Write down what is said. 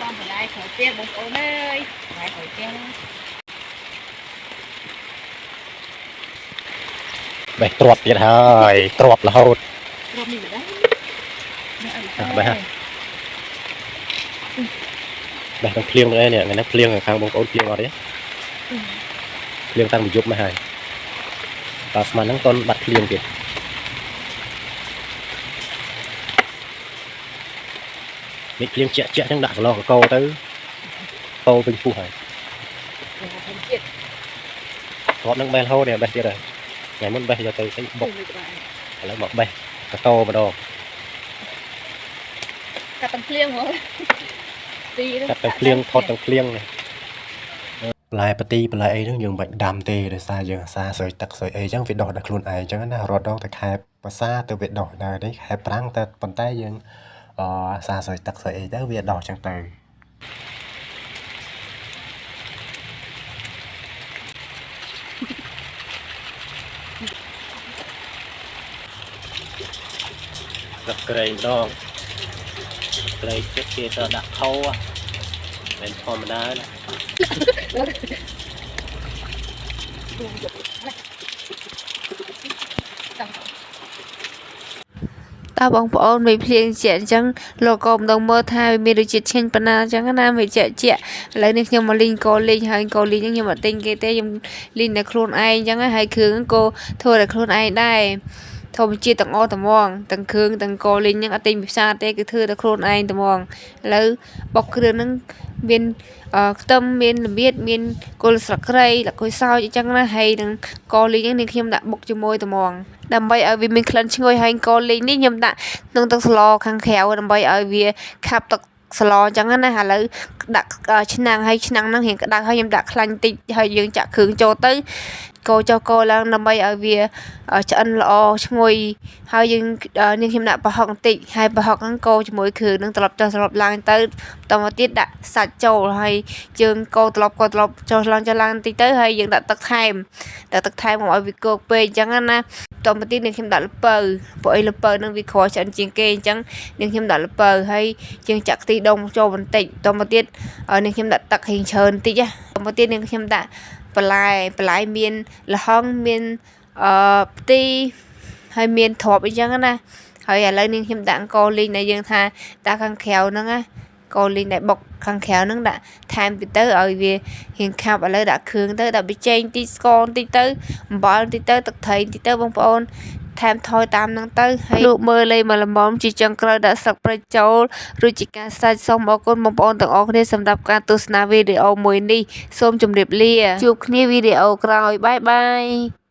តំបន្លែក្រោយផ្ទះបងប្អូនអើយបន្លែក្រោយផ្ទះហ្នឹង បេះទ្របទៀតហើយទ្របរហូត គ្រាប់នេះម្ដងនេះអត់ អាបេះហ่ะ បេះទាំងភ្លៀងទាំងអីនេះថ្ងៃនេះភ្លៀងខាងបងប្អូនភ្លៀងអត់ទេភ្លៀងតាំងពីយប់មកហើយតើស្មានហ្នឹងតន់បាត់ភ្លៀងទៀតនេះភ្លៀងជាក់ជាក់ចឹងដាក់សឡកកោទៅតោពេញពុះហើយ ធម្មជាតិ ទ្របហ្នឹងបេះរហូតនេះបេះទៀតហើយថ្ងៃមុនបេះយកទៅស្អីបុក នេះក្បាល ឥឡូវមកបេះកតោម្ដង កាត់ទាំងភ្លៀងហ្មងទីហ្នឹង កាត់ទាំងភ្លៀងថត់ទាំងភ្លៀងនេះបន្លែប្រទីបន្លែអីហ្នឹងយើងមិនបាច់ដាំទេដោយសារយើងអាសាស្រោចទឹកស្រោចអីចឹងវាដុះដល់ខ្លួនឯងចឹងណារត់ដងតែខែប្រសាទៅវាដុះដែរនេះខែប្រាំងតែប៉ុន្តែយើងអអាសាស្រោចទឹកស្រោចអីទៅវាដុះចឹងទៅទឹកក្រែងម្ដងក្រែងចិត្តគេទៅដាក់ថោមិនធម្មតាណា តើបងប្អូនមិនភ្លៀងជាក់អញ្ចឹងលោកក៏មិនដឹងមើលថាវាមានរសជាតិឆ្ងាញ់ប៉ុណ្ណាអញ្ចឹងណាវាជាក់ជាក់ឥឡូវនេះខ្ញុំមកលីងកលីងហើយកលីងហ្នឹងខ្ញុំអត់ទិញគេទេខ្ញុំលីងតែខ្លួនឯងអញ្ចឹងហើយគ្រឿងហ្នឹងក៏ធ្វើតែខ្លួនឯងដែរធម្មជាតិទាំងអស់ត្មងទាំងគ្រឿងទាំងកលីងហ្នឹងអត់ទិញពីផ្សារទេគឺធ្វើតែខ្លួនឯងត្មងឥឡូវបុកគ្រឿងហ្នឹងមានខ្ទឹមមានល្មៀតមានគល់ស្លឹកគ្រៃលក្ខុយសើចអញ្ចឹងណាហើយនឹងកលីងហ្នឹងនាងខ្ញុំដាក់បុកជាមួយត្មង ដើម្បីឲ្យវាមានក្លិនឈ្ងុយហើយកលីងនេះខ្ញុំដាក់ក្នុងទឹកស្លខាងក្រៅដើម្បីឲ្យវាខាប់ទឹកស្លអញ្ចឹងណាឥឡូវដាក់ឆ្នាំងហើយឆ្នាំងហ្នឹងរៀងក្តៅហើយខ្ញុំដាក់ខ្លាញ់តិចហើយយើងចាក់គ្រឿងចូលទៅកូរចុះកូរឡើងដើម្បីឲ្យវាឆ្អិនល្អឈ្ងុយហើយយើងនេះខ្ញុំដាក់ប្រហុកបន្តិចហើយប្រហុកហ្នឹងកូរជាមួយគ្រឿងហ្នឹងត្រឡប់ចុះត្រឡប់ឡើងទៅបន្តមកទៀតដាក់សាច់ចូលហើយយើងកូរត្រឡប់កូរត្រឡប់ចុះឡើងចុះឡើងបន្តិចទៅហើយយើងដាក់ទឹកថែមដាក់ទឹកថែមកុំឲ្យវាគោកពេកអញ្ចឹងណា តមកទៀតនាងខ្ញុំដាក់ល្ពៅព្រោះអីល្ពៅនឹងវាក្រឆ្អិនជាងគេអញ្ចឹងនាងខ្ញុំដាក់ល្ពៅហើយយើងចាក់ខ្ទិះដូងចូលបន្តិចតមកទៀតនាងខ្ញុំដាក់ទឹករៀងច្រើនបន្តិចណាតមកទៀតនាងខ្ញុំដាក់បន្លែបន្លែមានល្ហុងមានអឺផ្ទីហើយមានទ្រាប់អីចឹងណាហើយឥឡូវនាងខ្ញុំដាក់អង្ករលីងដែលយើងថាដាក់ខាងក្រៅហ្នឹងណាកលីងដែលបុកខាងក្រៅហ្នឹងដាក់ថែមទៀតទៅឲ្យវារៀងខាប់ឥឡូវដាក់គ្រឿងទៅដាក់ប៊ីចេងតិចស្ករបន្តិចទៅអំបិលបន្តិចទៅទឹកត្រីបន្តិចទៅបងប្អូនថែមថយតាមហ្នឹងទៅហើយលក់មើលលេមកល្មមជាចុងក្រោយដាក់ស្លឹកព្រៃចូលរួចជាការសាច់សូមអរគុណបងប្អូនទាំងអស់គ្នាសម្រាប់ការទស្សនាវីដេអូមួយនេះសូមជម្រាបលាជួបគ្នាវីដេអូក្រោយបាយបាយ។